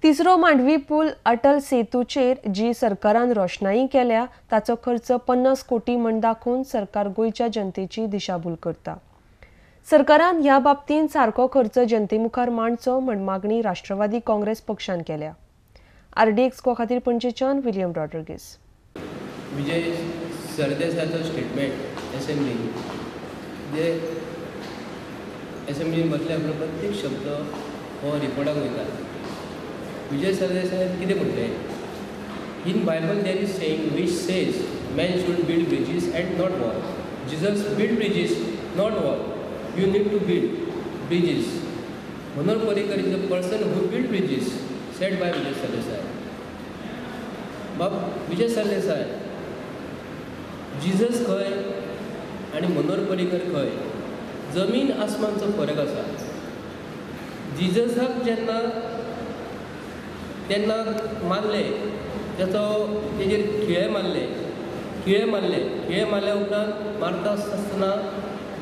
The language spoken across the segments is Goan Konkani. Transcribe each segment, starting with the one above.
तिसरो मांडवी पूल अटल सेतूचेर जी सरकारान रोषणाई केल्या ताचो खर्च 50 कोटी म्हण दाखोवन सरकार गोंयच्या जनतेची दिशाभूल करता। सरकारान ह्या बाबतींत सारको खर्च जनते मुखार मांडचो म्हण मागणी राष्ट्रवादी काँग्रेस पक्षान केल्या। आरडीएक्स को खातीर पणजेच्यान विलियम रॉड्रिगीस। विजय सरदेसायाचो स्टेटमेंट असेंब्ली जे असेंब्ली मदले आपलो प्रत्येक शब्द हो रिपोर्टाक वयता। विजय सरदेसायान कितें म्हणलें? In Bible there is saying which says man should build bridges and not wall. Jesus build bridges not wall. You need to build bridges. Manohar Parrikar is a person who build bridges said by Vijay Sardesai. बाब विजय सरदेसाय, Jesus खंय आनी मनोहर पर्रीकर खंय, जमीन आसमानचो फरक आसा। जिजसाक जेन्ना तेन्ना मारले, तेचो तेजेर खिळे मारले, खिळे मारले, खिळे मारल्या उपरांत मारता आसतना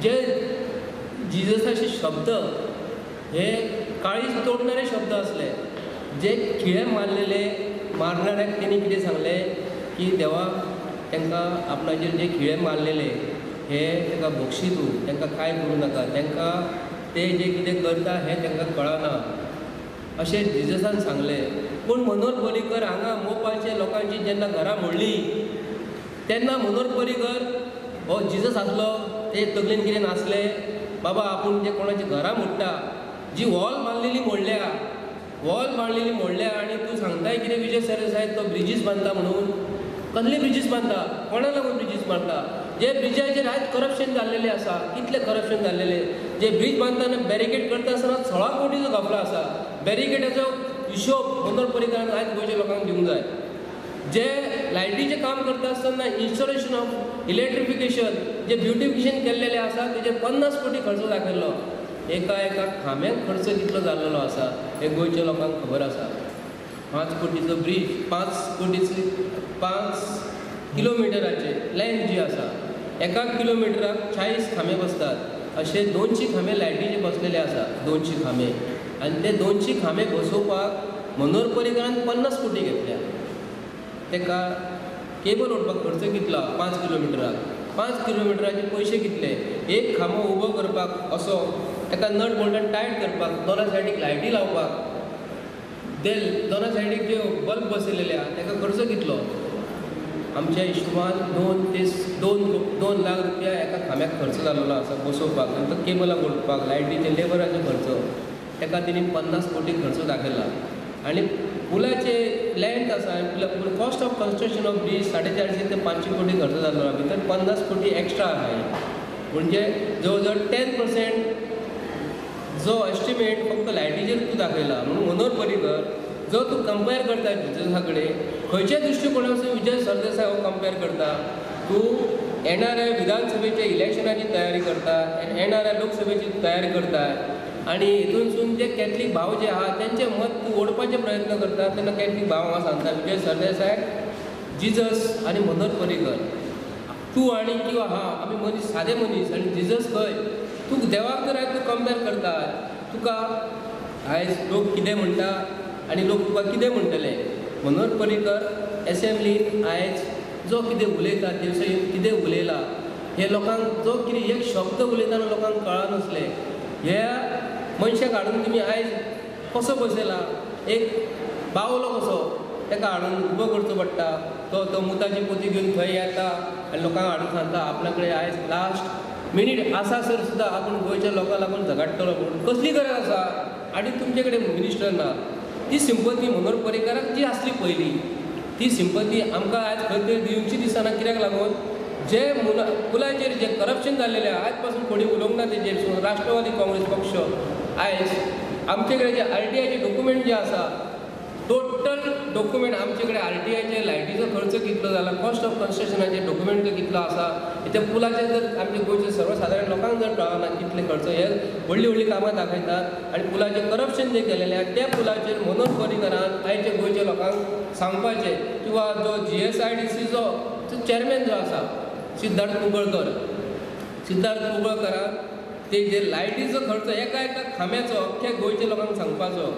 जे जिजसाचे शब्द हे काळीज तोडणारे शब्द आसले। जे खिळे मारलेले मारणाऱ्याक तेणी कितें सांगलें की देवा तांकां आपणाचेर जे खिळे मारलेले हे तांकां बक्षी तूं, तांकां कांय करूं नाका, तांकां ते जे कितें करता हें तांकां कळना अशें जिजसान सांगलें। पूण मनोहर पर्रीकर हांगा मोपाचे लोकांची जेन्ना घरां मोडली तेन्ना मनोहर पर्रीकर हो जिजस आसलो, ते तकलेन कितें नासलें बाबा आपूण जे कोणाची घरां मोडटा, जी वॉल मारलेली मोडल्या, वॉल मारलेली मोडल्या आनी तूं सांगताय कितें विजय सरदेसाय तो ब्रिजीस बांदता म्हणून। कसले ब्रिजीस बांदता, कोणा लागून ब्रिजीस बांदता? जे ब्रिजाचेर आयज करप्शन जाल्लेलें आसा, कितलें करप्शन जाल्लेलें। जे ब्रिज बांदतना बॅरिकेड करता आसतना 16 कोटीचो घपला आसा। बॅरिकेडाचो हिशोब मनोहर पर्रीकरान आयज गोंयच्या लोकांक दिवंक जाय। जे लायटीचें काम करता आसतना installation of electrification J beautification केल्लेलें आसा तेजेर 50 कोटी खर्च दाखयल्लो। एका एका खांब्याक खर्च कितलो जाल्लेलो आसा हें गोंयच्या लोकांक खबर आसा। 5 कोटीचो ब्रीज, 5 कोटीचो 5 किलोमिटराचे लेंथ जी आसा, एका किलोमिटराक 40 खांबे बसतात, अशे 200 खांबे लायटीचे बसलेले आसा, 200 खांबे। आनी ते 200 खांबे बसोवपाक मनोहर पर्रीकरान 50 कोटी घेतल्या। ताका केबल ओडपाक खर्च कितलो? 5 किलोमिटराक 5 किलोमिटराचे पयशे कितले? एक खांबो उबो करपाक असो ताका नट बोल्टान टायट करपाक, दोना सायडीक लायटी लावपाक, ते दोना सायडीक जे बल्ब बसयलेले आहा ताका खर्च कितलो? आमच्या हिशोबान 2 ते 2 लाख रुपया एका खांब्याक खर्च जाल्लो आसा बसोवपाक, नंतर केबलाक ओडपाक, लायटीचे लेबराचो खर्च, ताका तेणी 50 कोटी खर्च दाखयला। आनी पुलाचे लेंथ आसा, cost of construction of bridge 450 ते 500 कोटी खर्च जाल्लो आहा, भितर 50 कोटी एक्स्ट्रा आहा। म्हणजे जवळ जवळ 10% जो एस्टिमेट फक्त लायटीचेर तूं दाखयला। म्हणून मनोहर पर्रीकर जो तूं कंपेर करता जिजसा कडेन, खंयच्या दृश्टिकोणासून विजय सरदेसाय हो कंपेर करता? तूं येणाऱ्या विधानसभेच्या इलेक्शनाची तयारी करता, येणाऱ्या लोकसभेची तयारी करता आनी हितूनसून जे कॅथलीक भाव जे आहा तेंचें मत तूं ओडपाचे प्रयत्न करता। तेन्ना कॅथलीक भाव हांगा सांगता विजय सरदेसाय जिजस आनी मनोहर पर्रीकर तूं आनी किंवा हा आमी मनीस, सादे मनीस आनी जिजस खंय? तूं देवाक तर आयज तूं कंपेर करता, तुका आयज लोक कितें म्हणटा आनी लोक तुका कितें म्हणटले? मनोहर पर्रीकर एसेंब्लीन आयज जो कितें उलयता, दिवसा कितें उलयला हे लोकांक जो कितें एक शब्द उलयतना लोकांक कळनासलें। ह्या मनशाक हाडून तुमी आयज कसो बसयला, एक बावलो कसो ताका हाडून उबो करचो पडटा। तो तो मुताची पोती घेवन थंय येता आनी लोकांक हाडून सांगता आपणा कडेन आयज लास्ट मिनीट आसा सर सुद्दां आपूण गोंयच्या लोकांक लागून झगडटलो म्हणून कसली गरज आसा? आनी तुमचे कडेन मिनिस्टर ना। ती सिंपती मनोहर पर्रीकराक जी आसली पयलीं ती सिंपती आमकां आयज खंय तरी दिवची दिसना। कित्याक लागून जे पुलाचेर जे करप्शन जाल्लेलें आयज पासून कोणी उलोवंक ना तेजेर। राष्ट्रवादी काँग्रेस पक्ष आयज आमचे कडेन जे आरटीआयचे डॉक्युमेंट जे आसा, टोटल डॉक्युमेंट आमचे कडेन आरटीआयचे लायटीचो खर्च कितलो जाला, कॉस्ट ऑफ कन्स्ट्रक्शनाचे डॉक्युमेंट कितलो आसा, त्या पुलाचेर जर आमचे गोंयचे सर्वसादारण लोकांक जर कळना कितले खर्च, हे व्हडलीं व्हडलीं कामां दाखयतात आनी पुलाचें करप्शन जें केलेलें आहा त्या पुलाचेर मनोहर पर्रीकरान आयच्या गोंयच्या लोकांक सांगपाचें किंवा जो GSIDCचो चेअरमॅन जो आसा सिद्धार्थ कुंकळकर, सिद्धार्थ कुंकळकरान ते जे लायटीचो खर्च एका एका खांब्याचो अख्ख्या गोंयच्या लोकांक सांगपाचो।